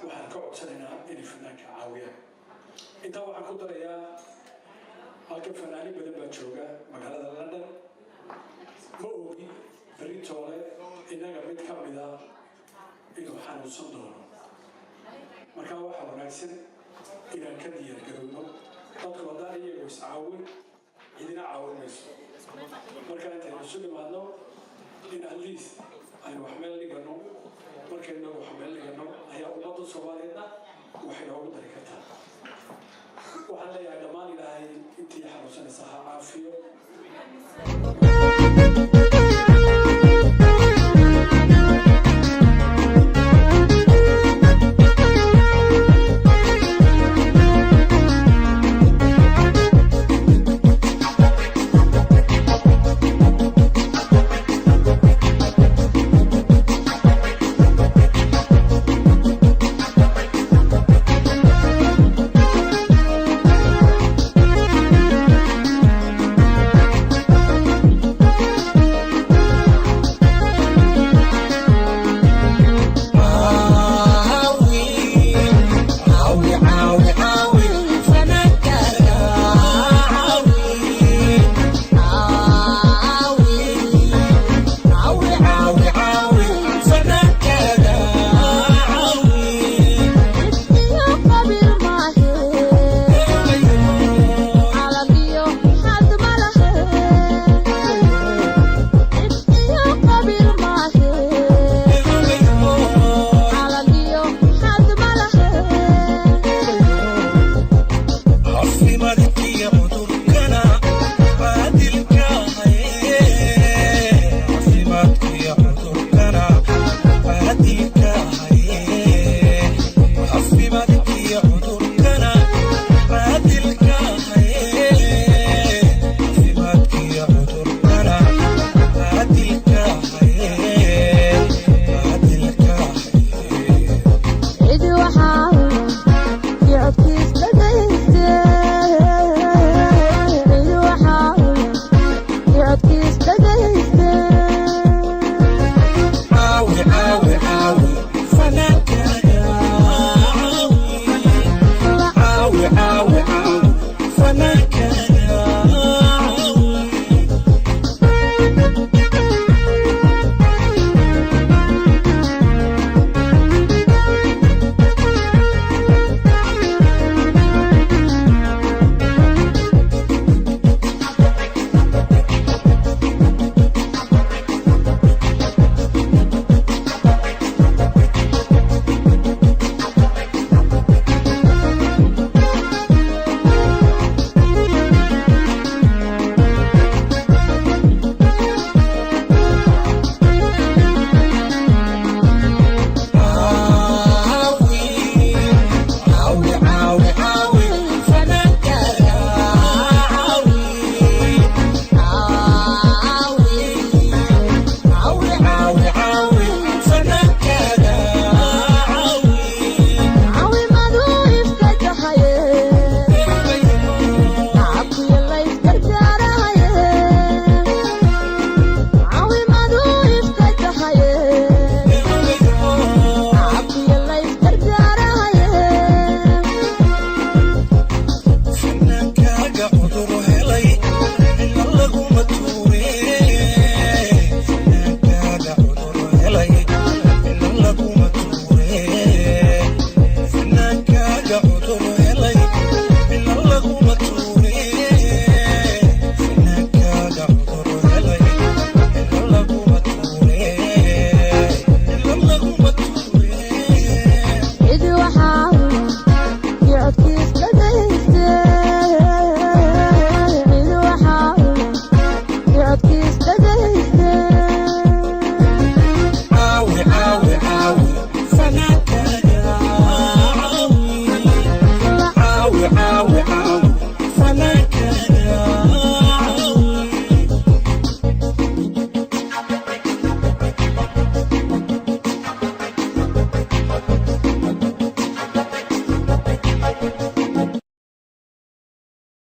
Waxaan ka codsanaynaa inay fanaanka caawiyaan. Intaa waxaan ku darayaa, halkan fanaaniin badan baa jooga magaalada London. Ma ogi beritoole innaga mid ka mida inuu xanuunsan doono. Marka waxaa wanaagsan inaan ka diyaargarowno. Dadku haddaan iyagu iscaawin, cidina caawin mayso. Marka intaynu isu dhimaadno in at least aynu wax meel dhigano. Markaynu inagu wax meel dhigano ayaa ummadda Soomaaliyeedna waxay noogu dari kartaa. Waxaan leeyahay dhammaan, Ilaahay intii xanuunsanaysa ha caafiyo.